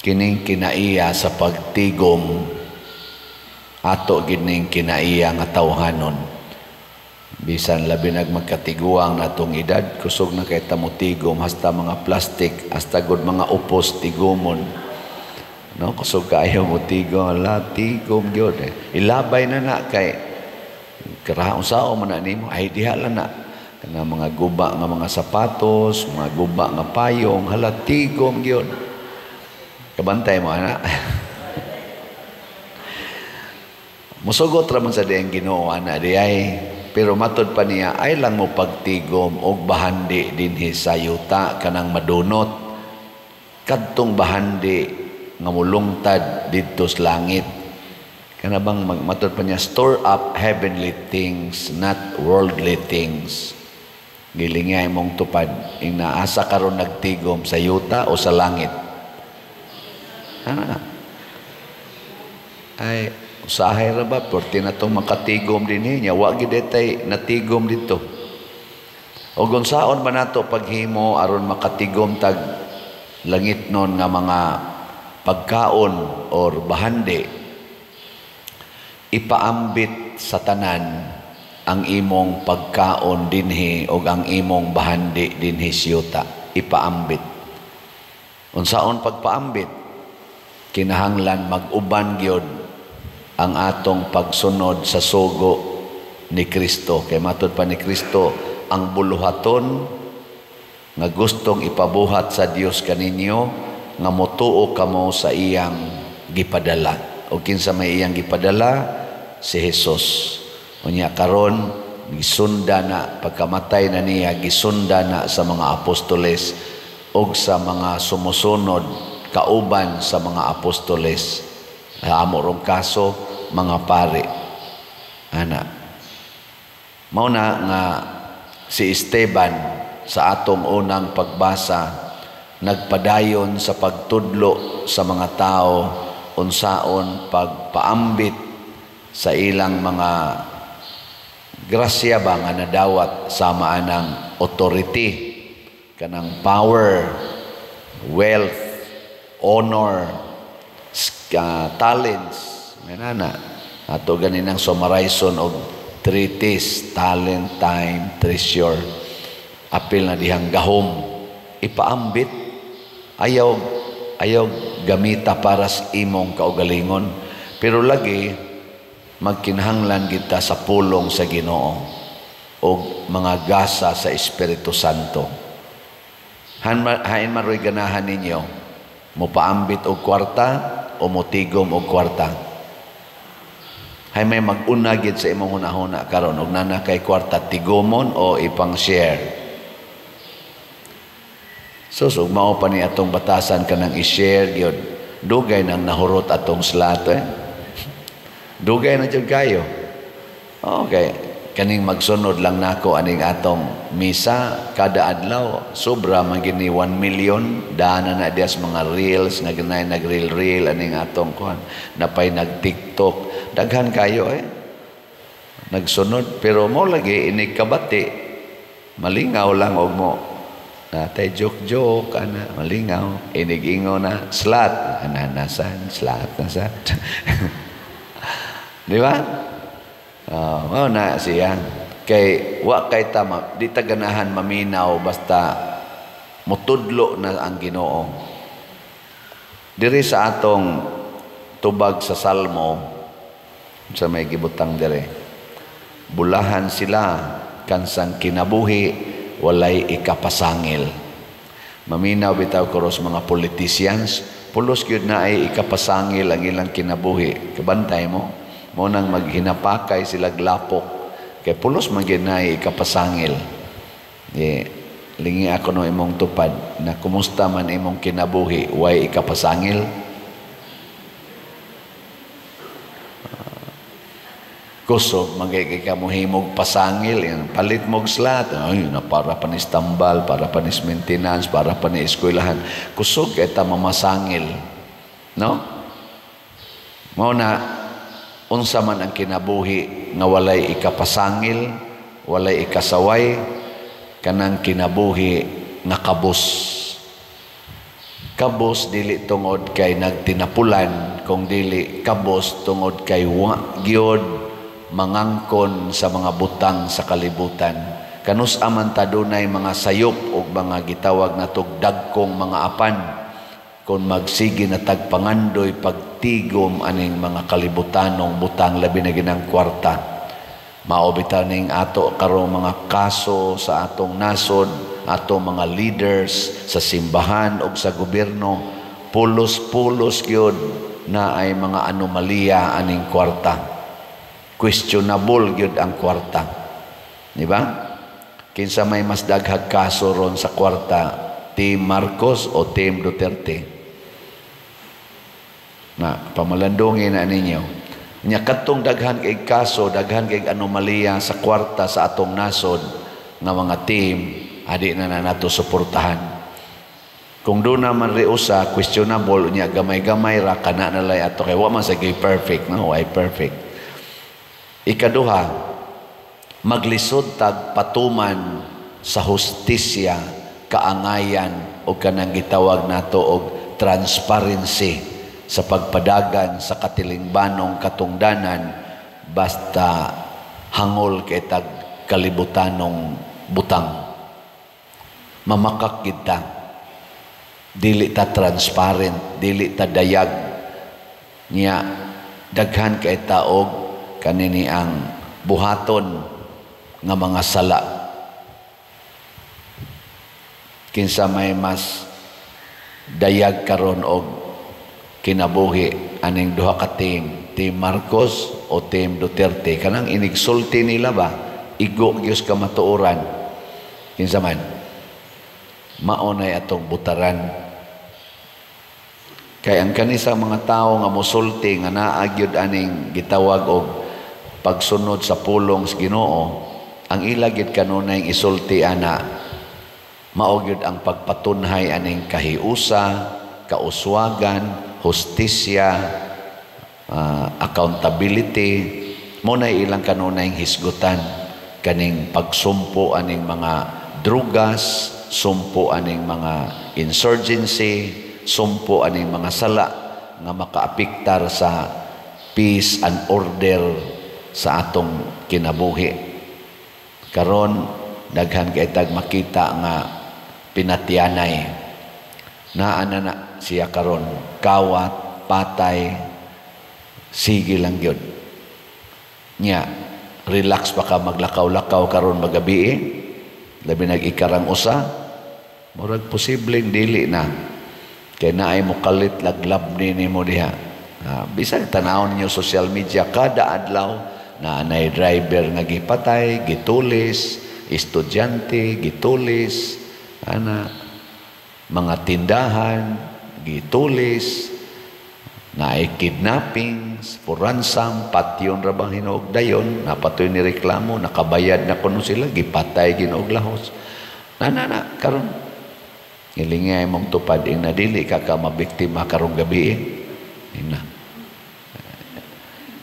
Kining kinaiya sa pagtigom, ato gid ning kinaiya nga tawhanon. Bisan labi nag magkatiguang natong edad, kusog na kay tamutigom, hasta mga plastic, hasta gud mga upos tigomon. No, kusog kaayo mo tigom, ala tigom gyud eh. Ilabay na na kay karaon sao man na nimo ay diha lang na kana mga guba nga mga sapatos, mga guba nga payong, hala tigom gyud. Kabantay mo ana. Musugot ra man sa diyang Ginoo ana di ay, pero matod pa niya ay lang mo pagtigom og bahandi dinhi sa yuta kanang madunot kadtong bahandi nga mulungtad didto sa langit. Kana bang matod pa niya, store up heavenly things, not worldly things. Gilingay mong tupad ing naasa karon nagtigom sa yuta o sa langit. Ana. Ay usahay ra ba perti na tong makatigom dinhi nya wa gid tay natigom didto. Og unsaon man nato paghimo aron makatigom tag langit nun nga mga pagkaon or bahandi? Ipaambit sa tanan ang imong pagkaon dinhi og ang imong bahandi dinhi siyuta. Ipaambit. Unsaon pagpaambit? Kinahanglan mag-uban gyud ang atong pagsunod sa sugo ni Kristo. Kay matud pa ni Kristo, ang buluhaton nga gustong ipabuhat sa Dios kaninyo nga motuo kamo sa iyang gipadala. O kinsa may iyang gipadala? Si Jesus. Unya karon gisunda na, pagkamatay na niya, gisunda na sa mga apostoles og sa mga sumusunod kauban sa mga apostoles. Amo rong kaso mga pare. Ana. Mao na nga si Esteban sa atong unang pagbasa nagpadayon sa pagtudlo sa mga tao unsaon pagpaambit sa ilang mga grasya ba nga nadawat sama anang authority, kanang power, wealth, honor, talents. Manana ato ganinang summarizon og three T's: talent, time, treasure. Apil na dihang gahom, ipaambit. Ayaw ayaw gamita para sa imong kaugalingon, pero lagi magkinahanglan kita sa pulong sa Ginoo og mga gasa sa Espiritu Santo. Hain maroy ganahan ninyo, mopaambit og kwarta o motigom og kwarta? Hay may mag-una gid sa imong hunahuna karon og nana kay kwarta, tigomon o ipang-share? So, so mao pa ni atong batasan kanang i-share gyud. Dugay nang nahurot atong slot eh. Dugay na jud kayo. Okay, kaning magsunod lang nako aning atong misa kada adlaw, sobra man gini 1 million dana na dias mga reels nga ganay nag-reel reel aning atong kuan, napay nag-TikTok, daghan kayo eh nagsunod. Pero mo lagi ini kabati, malingaw lang og mo natay joke joke ana, malingaw inigingo na slat ana, nasan slat nasan, di ba? Mao na siya. Kay wa kay tama, di ta ganahan maminaw basta mutudlo na ang Ginoo. Diri sa atong tubag sa Salmo sa may gibutang dire. Bulahan sila kansang kinabuhi walay ikapasangil. Maminaw bitaw karos mga politicians, pulos gyud na ay ikapasangil ang ilang kinabuhi. Kabantay mo? Mo nang maghinapakay sila glapok kay pulos man gyud na ikapasangil. Di lingi ako no imong tupad na kumusta man imong kinabuhi, way ikapasangil? Kusog magay ka mohimog pasangil, palit mog slat, ay na para pa ni stambal, para pa ni maintenance, para pa ni eskwelahan. Kusog kay ta mamasangil, no? Mao na unsa man ang kinabuhi nga walay ikapasangil, walay ikasaway, kanang kinabuhi nga kabus. Kabos dili tungod kay nagtinapulan, kung dili kabos tungod kay wa gyud mangangkon sa mga butang sa kalibutan. Kanus aman ta dunay mga sayop og mga gitawag natog dagkong mga apan, kung magsige na tag pangandoy pagtigom aning mga kalibutanong butang, labi na ginang kwarta. Mao bitaw ning ato karong mga kaso sa atong nasod, atong mga leaders sa simbahan o sa gobyerno, pulos-pulos gyud na ay mga anomalya aning kwarta. Questionable gyud ang kwarta. Di ba? Kinsa may mas daghag kaso ron sa kwarta, Team Marcos o Team Duterte? Na pamalandungin na ninyo. Nya kadtong daghan kay kaso, daghan kay anomalya sa kwarta sa atong nasod nga mga team, adi na na nato suportahan. Kung doon naman riusa questionable nya gamay-gamay ra kana na lay ato kay wa man sa perfect, no, way perfect. Ikaduha, maglisod tag patuman sa hustisya, kaangayan o kanang gitawag nato og transparency sa pagpadagan sa katilingbanong katungdanan basta hangol kay tag kalibutanong butang. Mamakak kita, dili ta transparent, dili ta dayag. Niya daghan kay taog kanini ang buhaton nga mga sala. Kinsa may mas dayag karon og kinabuhi aning duha ka team, Team Marcos o Team Duterte? Kanang inigsulti nila ba, igo gyud kamatuoran. Kinsa man mao nay atong butaran? Kay ang kanisa mga tawo nga mosulti nga naa gyud aning gitawag og pagsunod sa pulong sa Ginoo, ang ila gyud kanunay isulti ana mao gyud ang pagpatunhay aning kahiusa, kauswagan, hustisya, accountability. Mo na ilang kanunay hisgutan kaning pagsumpo aning mga drugas, sumpo aning mga insurgency, sumpo aning mga sala nga makaapektar sa peace and order sa atong kinabuhi. Karon daghan kay tag makita nga pinatyanay. Naa na na siya karon, kawat, patay, sige lang gyud. Nya relax pa ka maglakaw-lakaw karon magabi, eh? Labi nag-ikarang usa, murag posibleng dili na. Kay naay mokalit laglab ni nimo diha. Bisan tan-awon ninyo social media kada adlaw na anay driver nga gipatay, gitulis, estudyante gitulis, ana, mga tindahan gitulis, naay kidnappings for ransom, patyon ra bang hinuog dayon, napatoy ni reklamo, nakabayad na kuno sila, gipatay ginuog lahos. Na na na karon ngilingay mong tupad ing nadili ka ka mabiktima karong gabi, eh. Ina.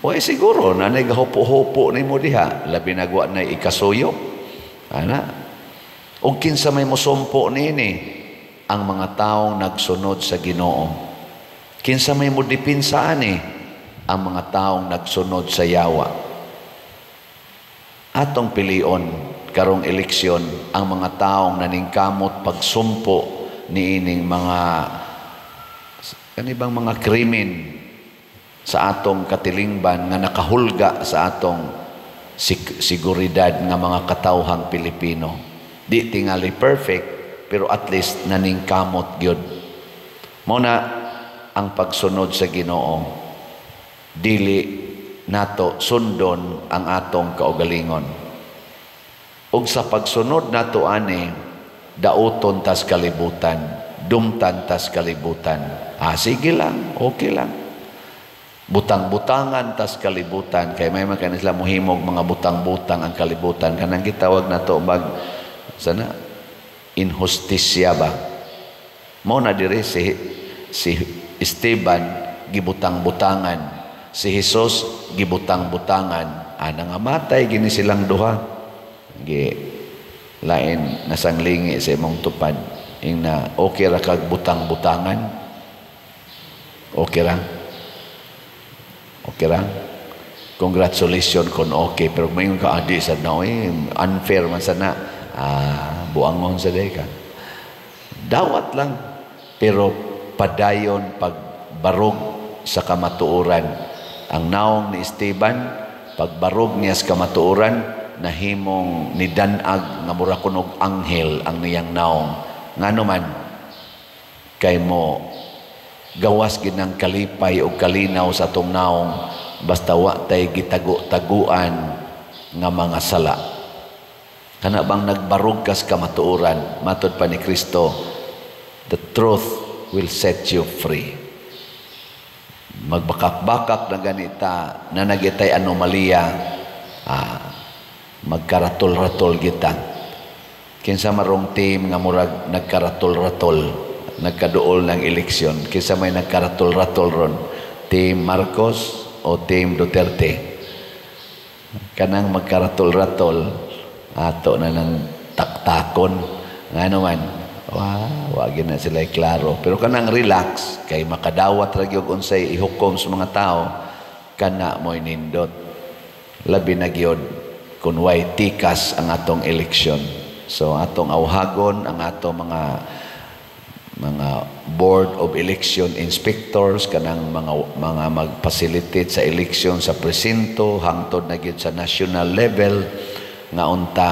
Way siguro na nagahupo-hupo nimo diha, labi nagwa na ikasuyo. Ana. Og kinsa may mosumpo niini? Ang mga taong nagsunod sa Ginoo. Kinsa may modipinsa ani? Ang mga taong nagsunod sa yawa. Atong pilion karong eleksyon ang mga taong naningkamot pagsumpo niining mga kanibang mga krimen sa atong katilingban nga nakahulga sa atong siguridad nga mga katawhang Pilipino. Di tingali perfect, pero at least naningkamot gyud. Mao na ang pagsunod sa Ginoo, dili nato sundon ang atong kaugalingon. Ug sa pagsunod nato ani, dauton tas kalibutan, dumtan tas kalibutan. Ah, sige lang, okay lang. Butang-butangan tas kalibutan, kay may man sila mohimog mga butang-butang ang kalibutan, kanang gitawag nato mag sana inhustisya ba. Mao na diri si Esteban gibutang-butangan, si Jesus gibutang-butangan, ana nga matay gini silang duha. Gi lain nasanglingi sa imong tupad. Ingna okay ra kag butang-butangan? Okay ra? Okay ra? Congratulations kung okay, pero mayon ka adi sa na, eh, unfair man sa na, ah, buangon sa day ka. Dawat lang, pero padayon pagbarog sa kamatuoran. Ang naong ni Esteban, pagbarog niya sa kamatuoran, nahimong nidanag nga mura kunog anghel ang niyang naong. Ngano man, kay mo gawas gid ng kalipay o kalinaw sa atong naong basta wa tay gitago-taguan nga mga sala. Kana bang nagbarog kas kamatuoran, matod pa ni Kristo, "The truth will set you free." Magbakak-bakak na ganita na nagitay anomalya, ah, magkaratol-ratol kita. Kinsa marong team nga murag nagkaratol-ratol, nagkaduol ng eleksyon? Kinsa may nagkaratol-ratol ron? Team Marcos o Team Duterte? Kanang magkaratol-ratol, ato na ng taktakon. Ngano man, wa wagi na sila klaro. Pero kanang relax, kay makadawat ra gyud unsay ihukom sa mga tao, kana mo'y nindot. Labi na gyud kung way tikas ang atong eleksyon. So atong awhagon ang atong mga board of election inspectors, kanang mga mag-facilitate sa eleksyon sa presinto hangtod na gyud sa national level, nga unta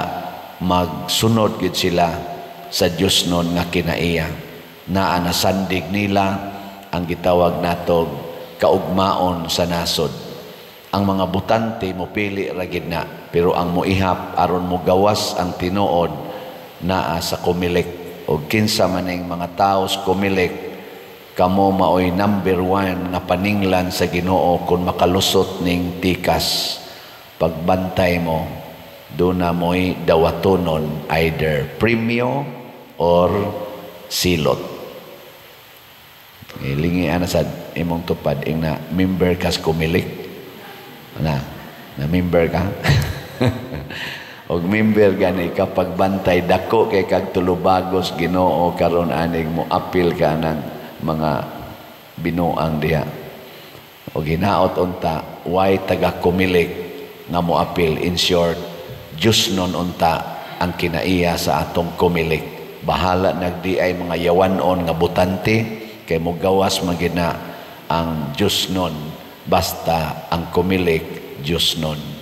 magsunod gyud sila sa Dios nun nga kinaiya. Naa na sandig nila ang gitawag natog kaugmaon sa nasod. Ang mga botante mopili ra gid na, pero ang moihap aron mogawas ang tinuod naa sa Comelec. O kinsa man ning mga tawo sa Comelec, kamo maoy number one nga paninglan sa Ginoo kung makalusot ning tikas. Pagbantay mo, duna mo'y dawatonon, either premyo or silot. Ilingi ana sa imong tupad ing na member kas Comelec. Na, na member ka? Og member gani ka, pagbantay, dako kay kag tulubagos Ginoo karon aning mo apil ka ng mga binuang diha. Og hinaot unta way taga Comelec nga mo apil. In short, Diyos nun unta ang kinaiya sa atong Comelec. Bahala nagdi ay mga yawanon nga botante, kay mo gawas magina ang Diyos nun, basta ang Comelec Diyos nun.